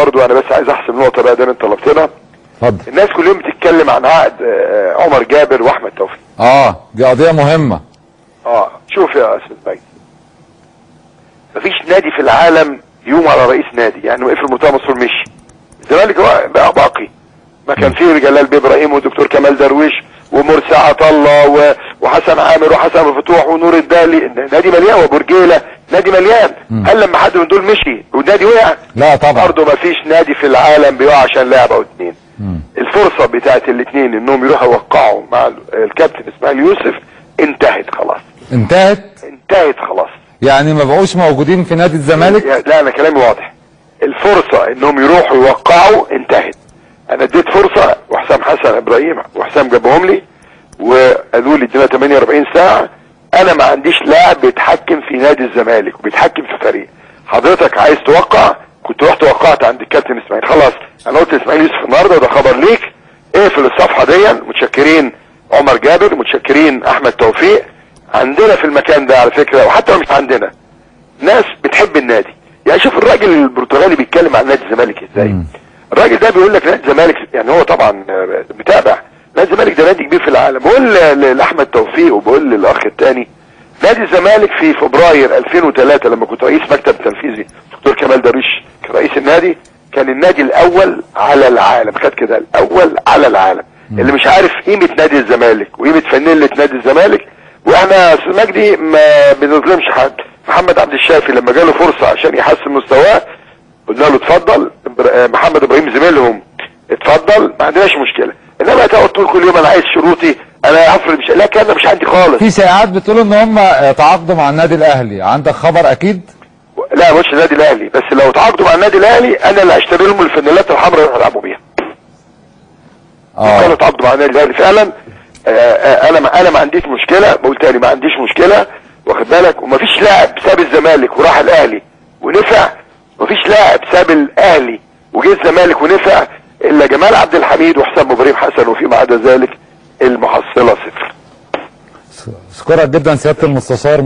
برضو انا بس عايز احسم نقطة بقى دام انت طلبتنا. اتفضل. الناس كل يوم بتتكلم عن عقد عمر جابر واحمد توفيق. دي قضية مهمة. شوف يا استاذ مجدي، مفيش نادي في العالم يقوم على رئيس نادي، يعني وقف المرتضى منصور مشي، الزمالك بقى باقي، ما كان فيه جلال بيه ابراهيم والدكتور كمال درويش ومرسي عطله وحسن عامر وحسن ابو فتوح ونور الدالي، نادي مليان، وبرجيله نادي مليان. هل لما حد من دول مشي والنادي وقع؟ لا طبعا. برضه مفيش نادي في العالم بيقع عشان لاعب او اتنين. الفرصة بتاعت الاثنين انهم يروحوا يوقعوا مع الكابتن اسماعيل يوسف انتهت خلاص. انتهت خلاص. يعني ما بقوش موجودين في نادي الزمالك؟ لا، انا كلامي واضح. الفرصة انهم يروحوا يوقعوا انتهت. انا اديت فرصة، وحسام حسن ابراهيم وحسام جابهم لي وقالوا لي ادينا 48 ساعة. انا ما عنديش لاعب بيتحكم في نادي الزمالك وبيتحكم في فريق. حضرتك عايز توقع، كنت رحت وقعت عند الكابتن اسماعيل، خلاص. انا قلت لاسماعيل يوسف النهارده، وده خبر ليك، اقفل الصفحة دي. متشكرين عمر جابر، متشكرين احمد توفيق. عندنا في المكان ده على فكرة، وحتى لو مش عندنا، ناس بتحب النادي. يعني شوف الراجل البرتغالي بيتكلم عن نادي الزمالك ازاي. الراجل ده بيقول لك نادي الزمالك، يعني هو طبعا متابع نادي الزمالك، ده نادي كبير في العالم. بقول لاحمد توفيق وبقول للاخ الثاني، نادي الزمالك في فبراير 2003 لما كنت رئيس مكتب تنفيذي، دكتور كمال درويش كان رئيس النادي، كان النادي الاول على العالم. خد كده، الاول على العالم. اللي مش عارف قيمة نادي الزمالك وقيمه فانيله نادي الزمالك، واحنا يا استاذ مجدي ما بنظلمش حد. محمد عبد الشافي لما جاله فرصة عشان يحسن مستواه قلنا له اتفضل، محمد ابراهيم زميلهم اتفضل، ما عندناش مشكلة. انما تقعد تقول كل يوم انا عايز شروطي، انا هفرض، مش لا، كان مش عندي خالص. في شائعات بتقول ان هم تعاقدوا مع النادي الاهلي، عندك خبر اكيد؟ لا مش النادي الاهلي، بس لو تعاقدوا مع النادي الاهلي انا اللي هشتري لهم الفانيلات الحمراء اللي هيلعبوا بيها. كانوا تعاقدوا مع النادي الاهلي فعلا. انا ما عنديش مشكلة، بقول تاني ما عنديش مشكلة، واخد بالك. ومفيش لاعب ساب الزمالك وراح الاهلي ونفع، مفيش لاعب ساب الاهلي وجه الزمالك ونفع الا جمال عبد الحميد وحسام ابراهيم حسن، وفيما عدا ذلك المحصلة صفر. اشكرك جدا سيادة المستشار.